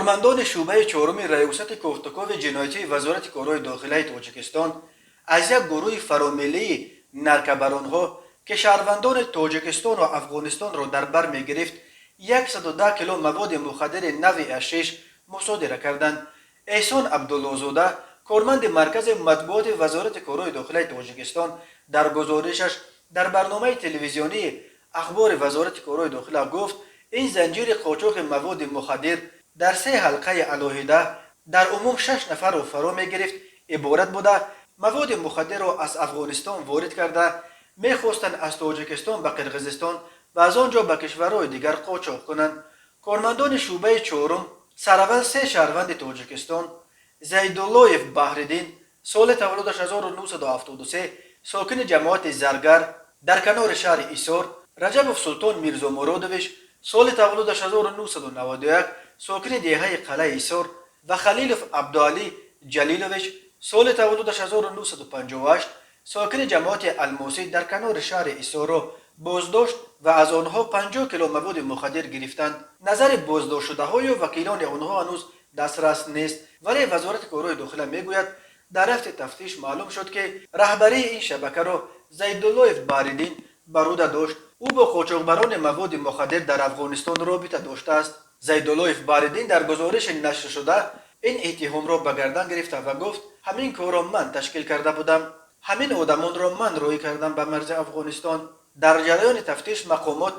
Кормандони шӯъбаи чоруми Раёсати кофтукови ҷиноятии Вазорати корҳои дохилаи Тоҷикистон аз як гурӯҳи фаромиллии наркобаронҳо, ки шаҳрвандони Тоҷикистону Афғонистонро дар бар мегирифт, 110 кило маводи мухаддири навъи ҳашиш мусодира карданд. Эҳсон Абдуллозода, корманди маркази матбуоти Вазорати корҳои дохилаи Тоҷикистон, дар гузоришаш дар барномаи телевизионии Ахбори Вазорати корҳои дохила гуфт, ин занҷири қочоқи маводи мухаддир дар се ҳалқаи алоҳида дар умум шаш нафарро фаро мегирифт, иборат буда, маводи мухаддирро аз Афғонистон ворид карда, мехостанд аз Тоҷикистон ба Қирғизистон ва аз он ҷо ба кишварҳои дигар қочоқ кунанд. Кормандони шӯъбаи чорум сараввал се шаҳрванди Тоҷикистон: Зайдуллоев Баҳриддин, соли таваллудаш 1973, сокини ҷамоати Заргар дар канори шаҳри Исор, Раҷабов Султон Мирзомуродович, соли таваллудаш 1991, сокини деҳаи Қалъаи Исор, ва Халилов Абдуалӣ Ҷалилович, соли таваллудаш 1958, сокини ҷамоати Алмосӣ дар канори шаҳри Исорро боздошт ва аз онҳо 50 кило маводи мухаддир гирифтанд. Назари боздоштшудаҳою вакилони онҳо ҳанӯз дастрас нест, вале Вазорати корҳои дохила мегӯяд, дар рафти тафтиш маълум шуд, ки раҳбарии ин шабакаро Зайдуллоев Баҳриддин бар ӯҳда дошт. Ӯ бо қочоқбарони маводи мухаддир дар Афғонистон робита доштааст. Зайдуллоев Баҳриддин дар гузориши нашршуда ин иттиҳомро ба гардан гирифта ва гуфт: «Ҳамин корро ман ташкил карда будам, ҳамин одамонро ман роҳӣ кардам ба марзи Афғонистон». Дар ҷараёни тафтиш мақомот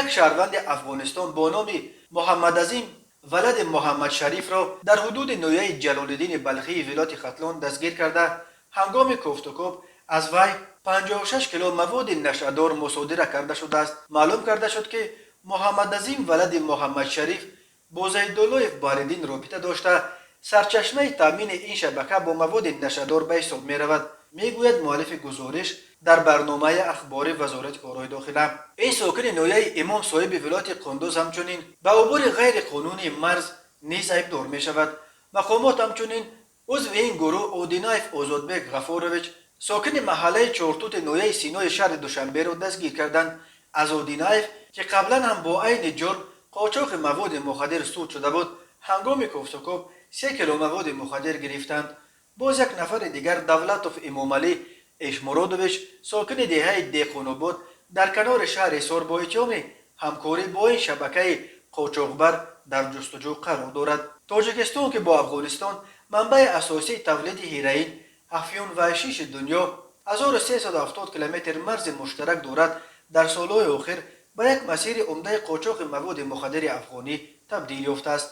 як шаҳрванди Афғонистон бо номи Муҳаммадазим валади Муҳаммадшарифро дар ҳудуди ноҳияи Ҷалолиддини Балхии вилояти Хатлон дастгир карда, ҳангоми кофтукоб аз вай 56 кило маводи нашъадор мусодира карда шудааст. Маълум карда шуд, ки Муҳаммадазим валади Муҳаммадшариф бо Зайдуллоев Баҳриддин робита дошта, сарчашмаи таъмини ин шабака бо маводи нашъадор ба ҳисоб меравад, мегӯяд муаллифи гузориш дар барномаи Ахбори Вазорати корҳои дохила. Ин сокини ноҳияи Имом Соҳиби вилояти Қундуз ҳамчунин ба убури ғайриқонунии марз низ айбдор мешавад. Мақомот ҳамчунин узви ин гурӯҳ Одинаев Озодбек Ғафурович, сокини маҳаллаи Чортути ноҳияи Синои шаҳри Душанберо дастгир карданд. Аз Одинаев, ки қаблан ҳам бо айни ҷурм қочоқи маводи мухаддир суд шуда буд, ҳангоми кофтукоб 3 кило маводи мухаддир гирифтанд. Боз як нафари дигар, Давлатов Эмомалӣ Эшмуродович, сокини деҳаи Деҳқонобод дар канори шаҳри Ҳисор, бо иттиҳоми ҳамкорӣ бо ин шабакаи қочоқбар дар ҷустуҷӯ қарор дорад. Тоҷикистон, ки бо Афғонистон манбаи асосии тавлиди ҳероин, афюн ва ҳашиши дунё 1370 километр марзи муштарак дорад, дар солҳои охир ба як масири умдаи қочоқи маводи мухаддири афғонӣ табдил ёфтааст.